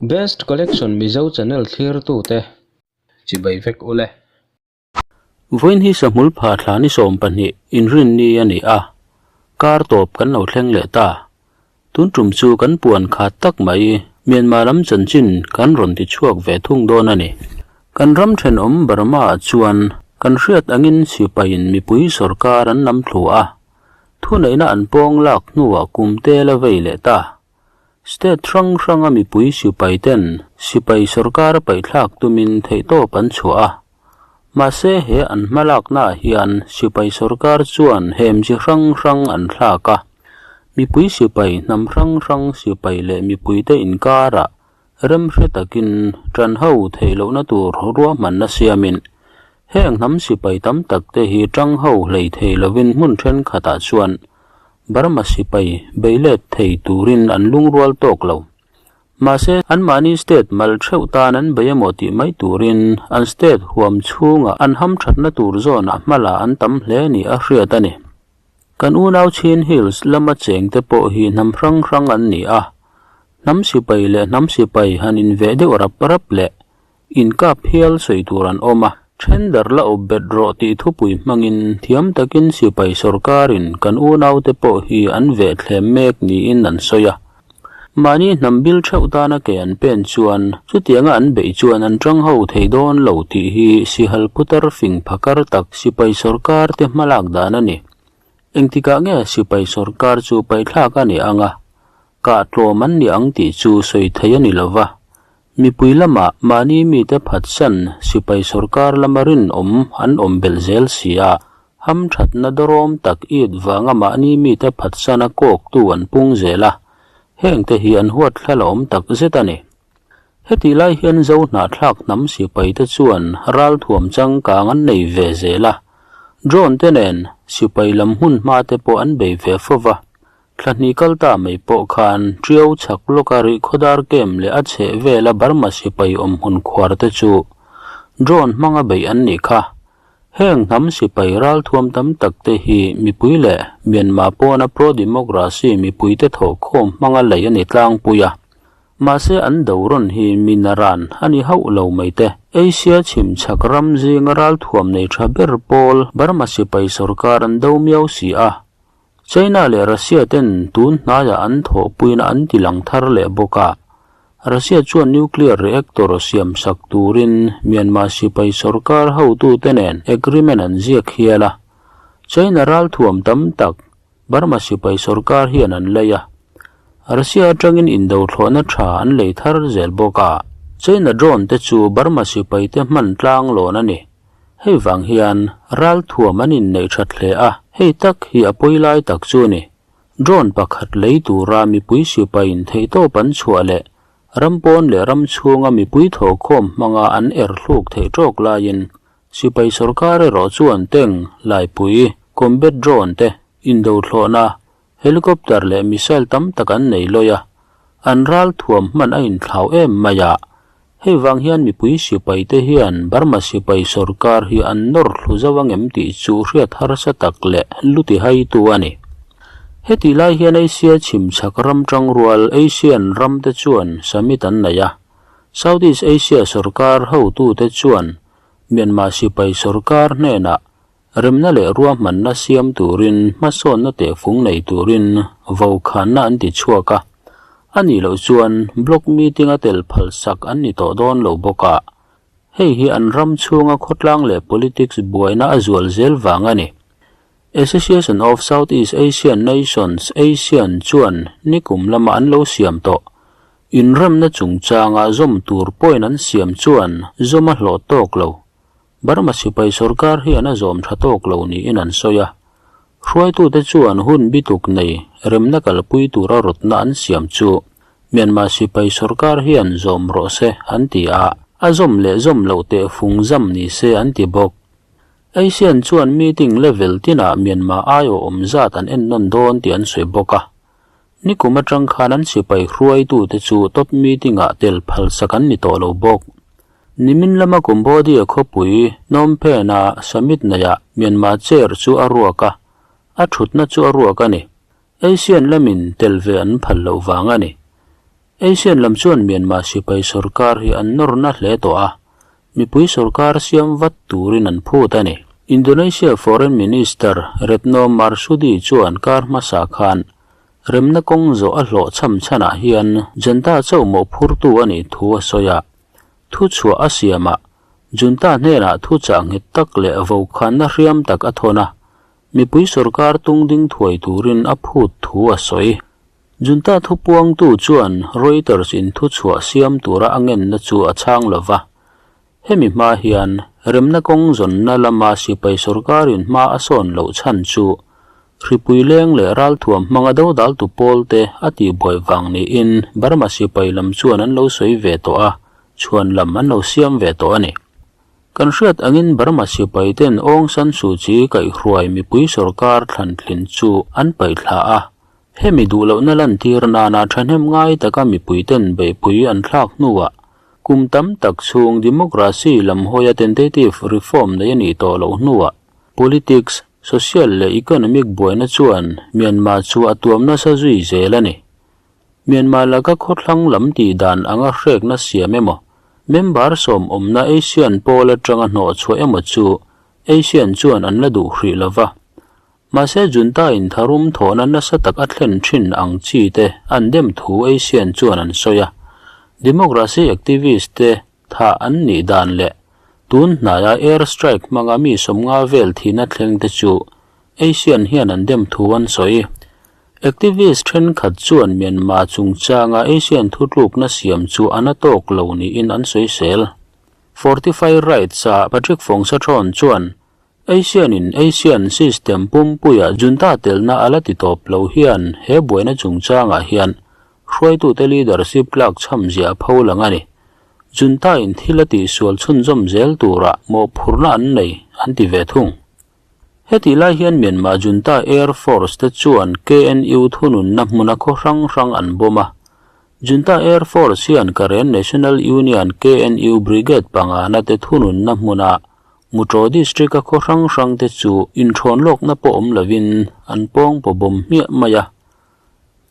Best Collection Mizo channel thlirtute chibai vek ule. Vawiin hi sahmul pha thla ni 12 inrinni a ni a, kar tawp kan lo thleng leh ta. Tun tum chu kan puan khat tak mai Myanmar lam chanchin kan rawn ti chhuak ve thung dawn a ni. Kan ram thenawm Burma ah chuan kan hriat angin sipaiin mipui sorkar an lam thlu a, thuneihna an pawng lak hnuah kum te la vei leh ta. State hrang hranga mipui sipai ten sipai sorkar a paihthlak tumin theihtawp an chhuah a. Mahse he an hmalaknaah hian sipai sorkar chuan hem chi hrang hrang an thlak a. Mipui sipai hnam hrang hrang sipai leh mipuite inkarah remhre takin tan ho theih lohna tur ruahmanna siamin heng hnam sipai tam takte hi tang ho hlei thei lovin hmun thenkhatah chuan Burma sipai beilet thei turin an lungrual tawk lo. Mahse, anmahni state mal theuh tan an bei emaw tih mai turin an state huam chhungah an hamthatna tur zawnah hmala an tam hle ni a hriat a ni. Kan unau Chin Hills lama chengte pawh hi hnam hrang hrang an ni a, hnam sipai leh hnam sipai han inveh deuh rap rap leh Inkap hial sawi tur an awm a, Tender la awp bet rawh tih thupui hmangin thiam takin sipai sorkarin kan unaute pawh hi an veh thlem mek niin an sawi a. Mahni hnam bil theuh tana ke an pen chuan chutianga an beih chuan an tang ho thei dawn lo tih hi sihal putar fing phakar tak sipai sorkar te hmalak dan a ni. Engtikah nge sipai sorkar chu paihthlak a ni ang a, kah tlawm an ni ang tih chu sawi thei a ni lo va. Mipui lamah mahni mite phatsan sipai sorkar lama rinawm an awm belh zel si a, hamthatna dawrawm tak it vanga mahni mite phatsana kawktu an pung zel a, hengte hi an huat thla la awm tak zet a ni. Hetih lai hian Zo hnahthlak hnam sipaite chuan ralthuam changkang an nei ve zel a, drone te nen sipai lam hmun hmate pawh an bei ve fo va. Thla hnih kal ta mai pawh khan Ṭiau chhak lawka rihkhawdar camp leh a chheh vela Burma sipai awm hmun khuar te chu drone hmanga beih an nih kha. Heng hnam sipai ralthuam tam tak te hi mipui leh Myanmar pawna pro-democracy mipuite thawhkhawm hmanga lei a ni tlangpui a. Mahse an do rawn hi mi naran a ni hauh lo mai te. Asia chhim chhak ram zinga ralthuam nei tha ber pawl Burma sipai sorkar an do miau si a. China leh Russia ten tun hnaiah an thawhpuina an ti lang thar leh bawk a, Russia chuan nuclear reactor siam sak turin Myanmar sipai sorkar hotute nen agreement an ziak hial a, China ralthuam tam tak Burma sipai sorkar hian an lei a, Russia atangin indo thlawhna tha an lei thar zel bawk a, China drone te chu Burma sipaite hman tlang lawn a ni. Hei vang hian ralthuam an inneih that hle a, hei tak hi a pawi lai tak chu a ni. Drone pakhat lei tura mipui sipaiin theihtawp an chhuah leh ram pawn leh ram chhunga mipui thawhkhawm hmanga an er hluk theih tawk laiin sipai sorkar erawh chuan tank, laipui, combat drone te indo thlawhna Helicopter leh missile tam tak an nei lawi a, an ralthuam hman a inthlau em mai a. Hei vang hian mipui sipai te hian Burma sipai sorkar hi an nawr thlu zo angem tih chu hriat harsa tak leh luti haitu a ni. Hetih lai hian Asia chhim chhak ram tangrual Asian ram te chuan summit an nei a, Southeast Asia sorkar hotute chuan Myanmar sipai sorkar hnenah Remna leh ruahmanna siam turin hmasawnna tehfung nei turin vokhanna an ti chhuak a, a nih loh chuan block meeting a tel phalsak an ni tawh dawn lo bawk a, hei hi an ram chhunga khawtlang leh politics buaina a zual zel vang a ni. Association of Southeast Asian Nations, ASEAN, chuan nikum lama an lo siam tawh inremna chungchanga zawm tur point an siam chuan zawm a hlawh tawk lo. Burma sipai sorkar hian a zawm tha tawk lo niin an sawi a, hruaitute chuan hun bituk nei remna kalpui tura rawtna an siam chu Myanmar sipai sorkar hian zawm rawh se an ti a, a zawm leh zawm loh teh fung zam ni se an ti bawk. ASEAN chuan meeting level tinah Myanmar aiawh awm zat an ennawn dawn tih an sawi bawk a, nikum atang khan an sipai hruaitute chu top meeting-ah tel phalsak an ni tawh lo bawk. Nimin lama Cambodia khawpui Phnom Penh-a summit neihah Myanmar chair chu a ruak a, a thutna chu a ruak a ni. ASEAN lamin tel ve an phal loh vang a ni. Asian lam chuan Myanmar sipai sorkar hi an nawr na hle tawh a, mipui sorkar siam vat turin an phut a ni. Indonesia Foreign Minister Retno Marsudi chuan kar hmasa khan remna kawng zawh a hlawh chham chhanah hian junta chauh mawhphurtu a nih thu a sawi a. Thuchhuah a siamah junta hnenah thuchah nghet tak leh vokhanna hriam tak a thawn a, mipui sorkar tungding thuai turin a phut thu a sawi. Junta thupuangtu chuan Reuters in thuchhuah siam tura a ngenna chu a chhang lo va. Hemi hma hian remna kawng zawnna lama sipai sorkarin hma a sawn loh chhan chu hripui leng leh ralthuam hmanga dodaltu pawlte a tihbuai vang niin Burma sipai lam chuan an lo sawi ve tawh a, chhuan lam an lo siam ve tawh a ni. Kan hriat angin Burma sipai ten Aung San Suu Kyi kaihhruai mipui sorkar thlantlin chu an paihthla a, Hemi duh lohna lantir nana thahnem ngai taka mipuiten beihpui an thlak hnuah kum tam tak chhung democracy lam hawia tentative reform nei a nih tawh loh hnuah politics, social leh economic buaina chuan Myanmar chu a tuam nasa zui zel a ni. Myanmar laka khawthlang lam tih dan anga hrekna siam emaw, member sawm awmna Asian pawl atanga hnawhchhuah emaw chu Asian chuan an la duh hrih lova. Mahse Junta in tharum thawhna nasa tak a thlen thin ang chi te an dem thu Asian chuan an sawi a. Democracy activist te thah an nih dan leh tun hnaia air strike hmanga mi sawmnga vel thihna thleng te chu Asian hian an dem thu an sawi. Activist thenkhat chuan Myanmar chungchanga Asian thutlukna siam chu a na tawk lo niin an sawisel. Fortify Rights-a Patrick Fongsathrawn chuan Asian in Asian system pumpuia junta telna a la ti tawp lo hian he buaina chungchangah hian hruaitute leadership tlak chham ziah a pho lang a ni. Junta in thil a tihsual chhunzawm zel turah mawhphurhna an nei an ti ve thung. Hetih lai hian Myanmar junta Air Force te chuan KNU thununna hmuna khaw hrang hrang an bawm a. Junta Air Force hian Karen National Union, KNU, Brigade pangana te thununna hmuna Muṭaw District-a khaw hrang hrangte chu inṭhawn lawkna pawh awm lovin an pawng paw bawm hmiah mai a.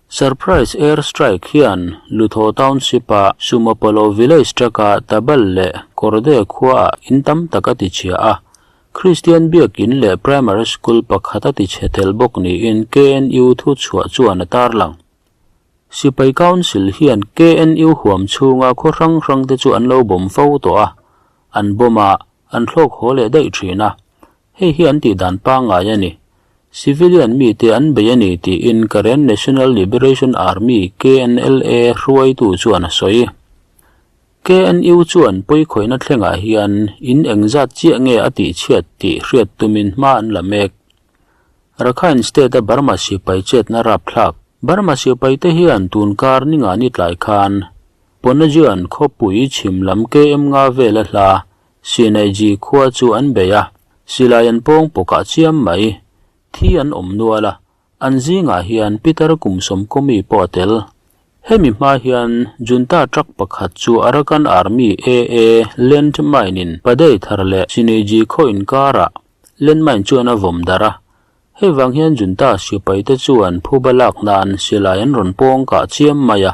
Surprise air strike hian Luthaw Township-a Sumapolo Village truck-a Tabal leh Korde khuaah in tam tak a tichhia a, Kristian biakin leh Primary School pakhat a tichhe tel bawk niin KNU thuchhuah chuan a tarlang. Sipai Council hian KNU huam chhunga khaw hrang hrangte chu an lo bawm fo tawh a, an bawm a, an thlawk haw leh daih thin a. Hei hi an tih dan pangngai a ni. Civilian mite an bei a ni tiin Karen National Liberation Army, KNLA, hruaitu chuan a sawi. KNU chuan pawikhawihna thlengah hian in engzat chiah nge a tihchhiat tih hriat tumin hma an la mek. Rakhine State-a Burma sipai chetna rapthlak. Burma sipaite hian tun kar ninga ni tlai khan Ponajian khawpui chhim lam KM nga vela hla Sinaiji khua chu an bei a, silai an pawng pawkah chiam mai. Thi an awm nual a, an zingah hian Peter kum sawmkawmi pawh a tel. Hemi hma hian Junta truck pakhat chu Arakan Army, AA, land mine-in Padei thar leh Sinaiji khaw inkarah Landmine chuan a vawm darh a, hei vang hian Junta sipaite chuan phuba lak nan silai an rawn pawng kah chiam mai a,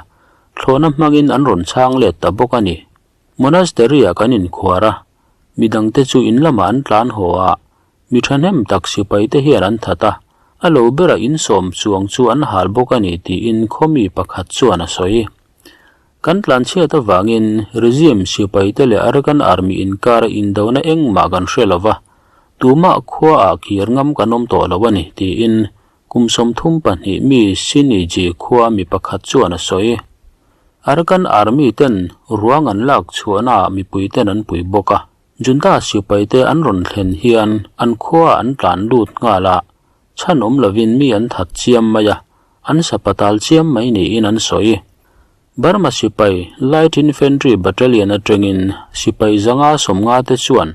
thlawhna hmangin an rawn chhang let ta bawk a ni. Monastery-ah kan inkhuar a, midangte chu in lamah an tlan haw a, mi thahnem tak sipaite hian an that a, a lo bera insawm chuang chu an hal bawk a ni tiin khawmi pakhat chuan a sawi. Kan tlanchhiat avangin regime sipaite leh Arakan Army inkara indona engmah kan hre lo va, tumah khuaah kir ngam kan awm tawh lo a ni, tiin kum 32 mi Siniji khua mi pakhat chuan a sawi. Arakan Army ten ruang an lak chhuahnaah mipui ten an pui bawk a, Junta sipaite an rawn thlen hian an khuaah an tlan lut nghal a, chhan awm lovin mi an that chiam mai a, an sapatal chiam mai niin an sawi. Burma sipai Light Infantry Battalion atangin sipai zanga sawmnga te chuan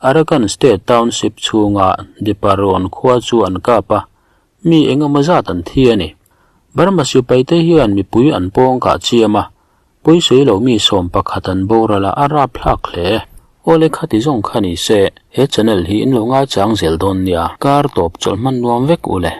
Arakan State Township chhunga Diparawn khua chu an kap a, mi engemaw zat an thi a ni. Burma sipai te hian mipui an pawng kah chiam a, pawisawi lo mi 11 an boral a, a rapthlak hle. Awle khati zawng kha ni se, he channel hi in lo ngaichang zel dawn nia, kar tawp chawlh hman nuam vek u le.